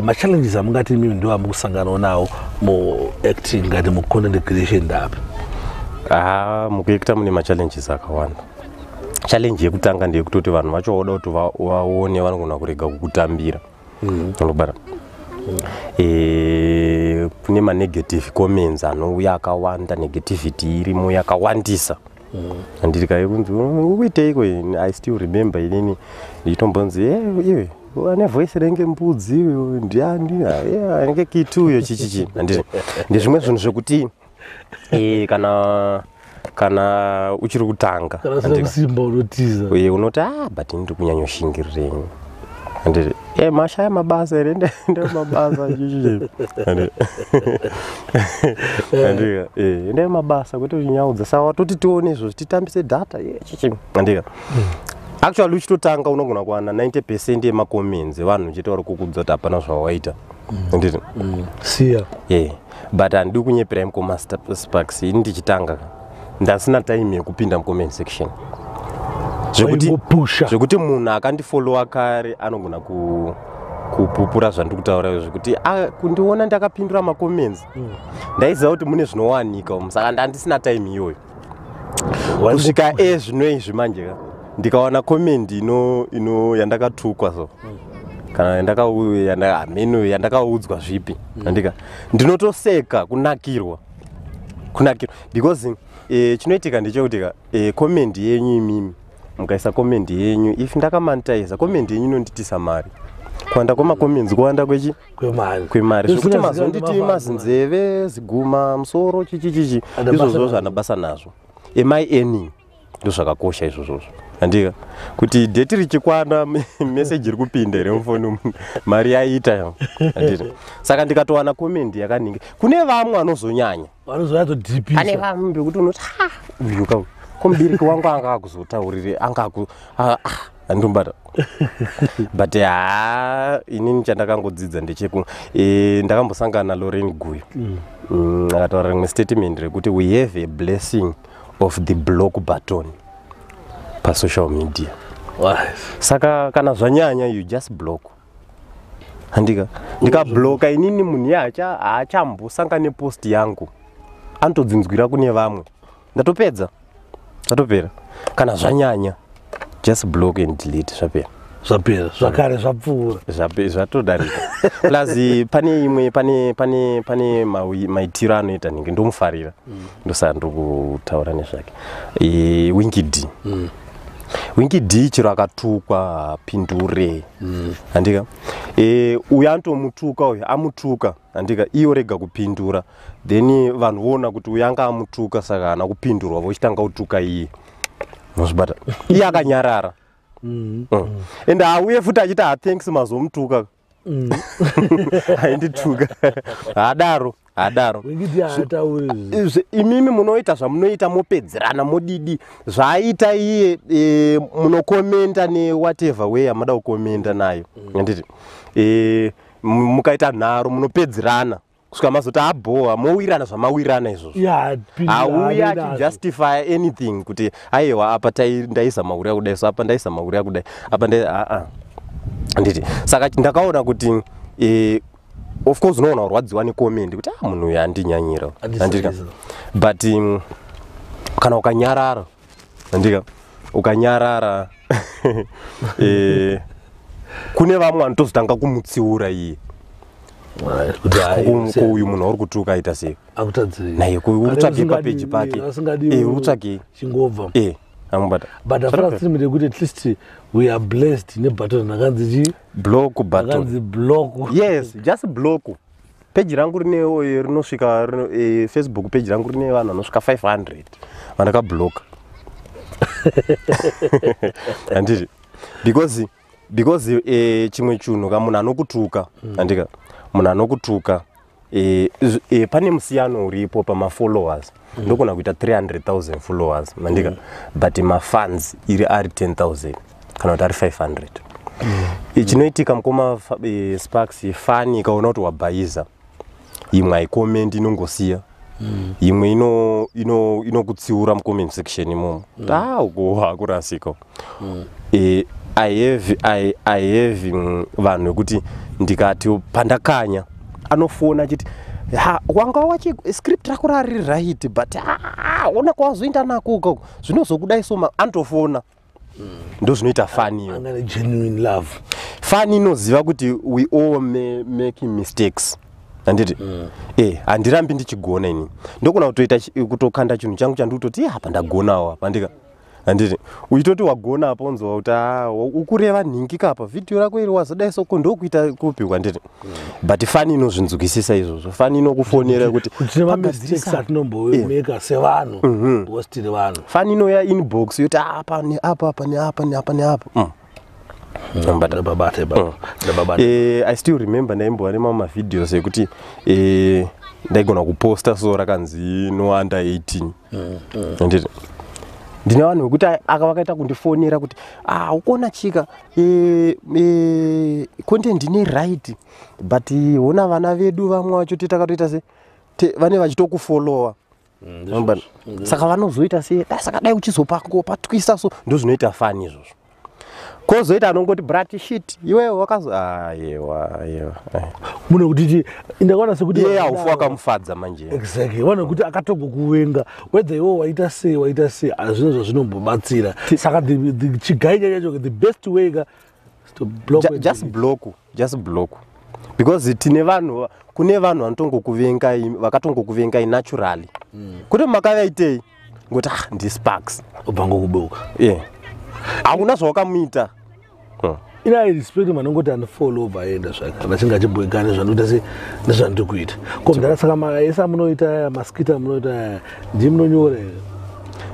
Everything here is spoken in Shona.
Machallenges amungati imimi ndo amukusanganawo nawo muacting ngati mucontent creation ndapi? Ah, mukuacta mune machallenges akawanda. Challenge yekutanga ndeyekutoti vanhu vacho vauda kuti vaone vanogona kurega kukutambira. Unobata kune manegative comments anouya akawanda, negativity irimo yakawandisa. Handiti kaikunzi ukuiteiko? I still remember inini ndichitombonzi, "Eh, iwe ane voice renge mbudzi uyo ndiani? Anenge kiti uyo chichichi." Handiti ndezvimwe zvinhu zvekuti kana uchiri kutanga, kana usina handika, kusimba unotiza. Uye unoti, "Ah, but ndiri kunyanyoshingirirenyi?" Handiti mashaya mabasa here? Nde mabasa chichichi. Handika nde mabasa kwete uchinyaudza. Saka watoti tione izvozvo, titambise data chichi. Handika actually uchitotanga unogona kuwana 90% yemacomments evanhu chete vari kukudza kuti hapana zvawaita, handiti? Siya. Yeah, but handidi kunyeperai, mukoma Sparks, ini ndichitanga ndasina time yekupinda mucomment section zvekuti Waingopusha. Zvekuti munhu akandifollowa kare anogona kupupura zvandiri kutaura izvo, zvekuti kundiona ndakapindura macomments, ndaiziva kuti mune zvinowanika umu, saka ndandisina time iyoyo. Kusvika ezvino izvi manje ka, ndikawana comment ino yandakatukwa so, kana hameno yandakaudzwa zvipi, andika ndinotoseka, kunakirwa, kunakirwa, because chinoitika ndechekuti ka comment yenyu imimi mukaisa comment yenyu, if ndakamonetiza, comment yenyu inonditisa mari. Kuwanda kwemacomments kuwanda kwechi Kwemari. Kwemari. Zvekuti Zvisingazikanwi mazonditi nemafans. Mazinzeve ziguma musoro chichichichi. Hana basa Izvozvo nazvo. Hana basa nazvo. Am I earning? Ndozvakakosha izvozvozvo, handika? Kuti date richikwana, meseji iri kupinda here mufoni umu, mari yaita, handiti? Saka ndikatowana comment yakaningi, kune vamwe vanozonyanya. Vanozonyatodhipisa. Pane vamwe vekuti unoti, "Ha, uyu ka, ko mubereki wangu anga akuzotaurire anga aku handimbata." But ha, inini chandakangodzidza ndecheku ndakambosangana naLorraine Guyo. Akataura rimwe statement rekuti we have a blessing of the block button pasocial media. Saka kana zvanyanya, you just block, handika? Ndikabloka inini, munhu iye haachambosanga nepost yangu, anotodzinzwira kune vamwe. Ndatopedza, zvatopera. Kana zvanyanya, just block and delete, zvapera. Zvapera zvakare, zvapfuura. Zvatodarika. Plus pane imwe pane maitiro anoita nhingi, ndomufarira, ndosaka ndiri kutaura nezvake. Winky D. Winky D chero akatukwa hapindure, handika? Uyu anotomutuka, uyu amutuka, handika? Iye orega kupindura, then vanhu voona kuti uyu anga amutuka, saka haana kupindurwa, vochitanga kutuka iye. Muzvibata, iye akanyarara. And auye futi achiti, "Ha, thanks mazomutuka, aindituka." Haadaro, haadaro. Winky D haatauri. Imimi munoita zvamunoita, mopedzerana, modidi zvaaita iye, munokomenda newhatever way yamuda kukomenda nayo, handiti? Mukaita nharo, munopedzerana kusvika mazoti abhoha, mowirana zvamawirana izvozvo. Hauya achijustify anything kuti aiwa, apa ndaisa mauri akudai, so apa ndaisa mauri akudai, apa ndai aa, handiti? Saka ndakaona kuti of course unoona kurwadziwa necomment kuti, "Ah, munhu uyu andinyanyira," handika? But kana ukanyarara, handika, ukanyarara, kune vamwe vanotozotanga kumutsiura iye. Kuti hai, Ko uyu munhu wauri kutuka aita sei? Akutadzirei? Naye ko uri kutsvagei papeji pake? Uri kutsvagei? Chingobva. Amubata. But afana statement yekuti at least we are blessed nebutton rakanzi chi? Block button. Rakanzi block. Yes, just block. Peji rangu rine rinosvika Facebook page rangu rine vanhu vanosvika 500 vandakabloka, handiti? Because chimwe chinhu ka, munhu anokutuka, handika? Munhu anokutuka, pane musiyano uripo pamafollowers. Ndogona kuita 300,000 followers, handika? But mafans iri ari 10,000 kana kuti ari 500. Chinoitika, mukoma Sparks, fan ikaona kuti wabhaiza, imwe haicomment, inongosiya. Imwe inokutsiura mucomment section imomo, kuti a uko hakurasika. I have vanhu vekuti ndikati pandakanya anofona achiti, "Ha, wanga wachi script rako rari right, but ah, ona kwawazoenda nako ukako, zvinozokudai." So anotofona, ndo zvinoita fan iyo. Anga negenuine love. Fan inoziva kuti we all making mistakes, handiti? Handirambi ndichigona ini, ndogona kutoita kutokanda chinhu changu chandikutoti, "Eh, apa ndagonawo apa," ndika, handiti? Uchitoti wagona apa, onzwa kuti, "Ah, ukureva nhingi kapa vhidhiyo rako iri, wazodai soko ndokuita kupi," handiti? But fan inozvinzwisisa izvozvo. Fan inokufonera kuti Kuti tine mamistakes "Pagadzirisa." atinombomeka sevanhu, because tiri vanhu. Fan inoya inbox yoti, "Ah, apa neapa, apa neapa, neapa, neapa." Ndababata ipapo, ndababata. I still remember ndaimbova nemamwe mavideos ekuti ndaigona kuposta so rakanzi "no under 18", handiti? Ndine vanhu vekuti aka vakaita kundifonera kuti, "Ah, ukuona chika content ine right, but hona vana vedu vamwe vacho takatoita se vane vachitokufollowa." Unoona? Saka vanozoita sei? Dai saka dai uchizopatwisa. So ndo zvinoita fan izvozvo. Kwozoita anongoti, "Brat shit, iwewe wakazo." Ayewa, ayewa. Munhu kuti ndakaona sekuti Iye haufi wakamufadza manje. Exactly, vanhu kuti akatogokuvenga, whether iwe waita sei, waita sei, hazvino zvazvinombobatsira. Saka chigai chacho, the best way ka is to block and Just delete. block, just block, because tine vanhu, kune vanhu vanotongokuvengai, vakatongokuvengai naturally, kuti makavaitei ngoti, "Ah, ndiSparks." Ubva ngokubuka. Yeah, hakuna zvawakamuita. Ina I respect munhu anongoti unfollow, obva aenda zvake, kana chinge achibhoikana nezvandikuita se nezvandiri kuita. Ko mudhara, saka ese amunoita aya, maskita amunoita aya, ndii munonyora here?